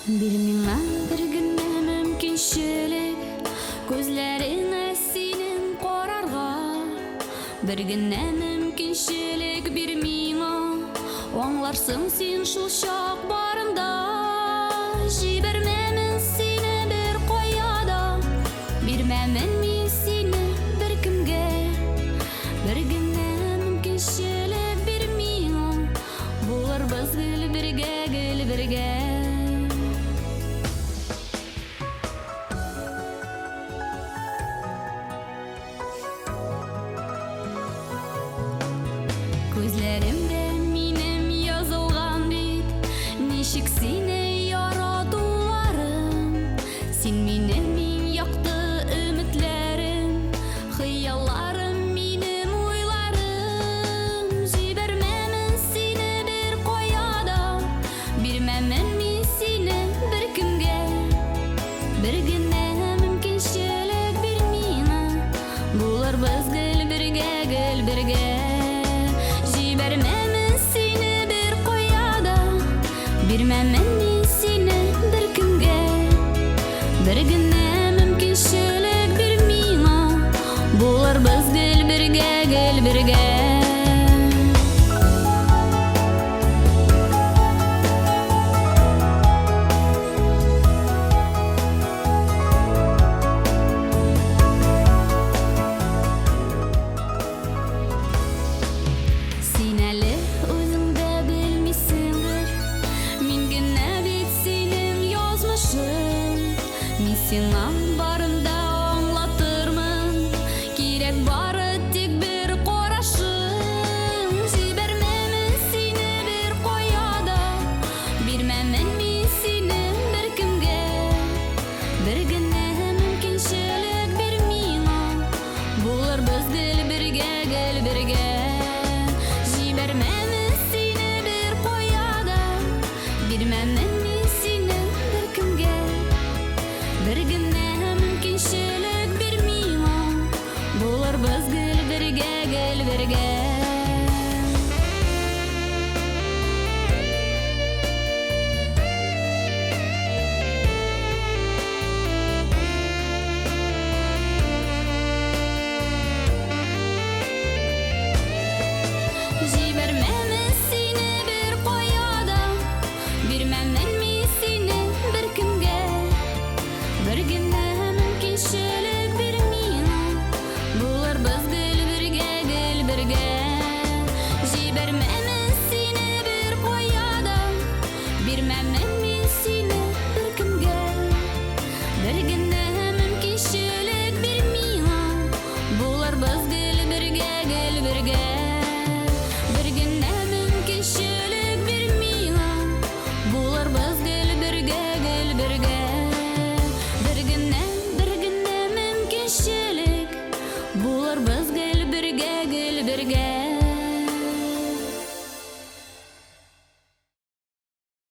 Бир миңа бер генә мөмкинчелек, күзләреңә синең карарга. Бер генә мөмкинчелек бир миңа, аңларсың син шул чак барында. Җибәрмәмен сине бер кая да, бирмәмен мин сине беркемгә. Бер генә мөмкинчелек бир миңа, булырбыз гел бергә, гел бергә. Күзләремдә минем язылган бит, ничек сине яратуларым. Син минем иң якты өметләрем, хыялларым, минем уйларым. Җибәрмәмен сине бер кая да, бирмәмен мин сине беркемгә. Бер генә мөмкинчелек бир миңа, булырбыз гел бергә, гел бергә. Җибәрмәмен сине бер кая да, бирмәмен мин сине беркемгә. Бер генә мөмкинчелек бир миңа, булырбыз гел бергә, гел бергә. Син әле үзең дә белмисеңдер, мин генә бит синең язмышың. Мин сиңа барында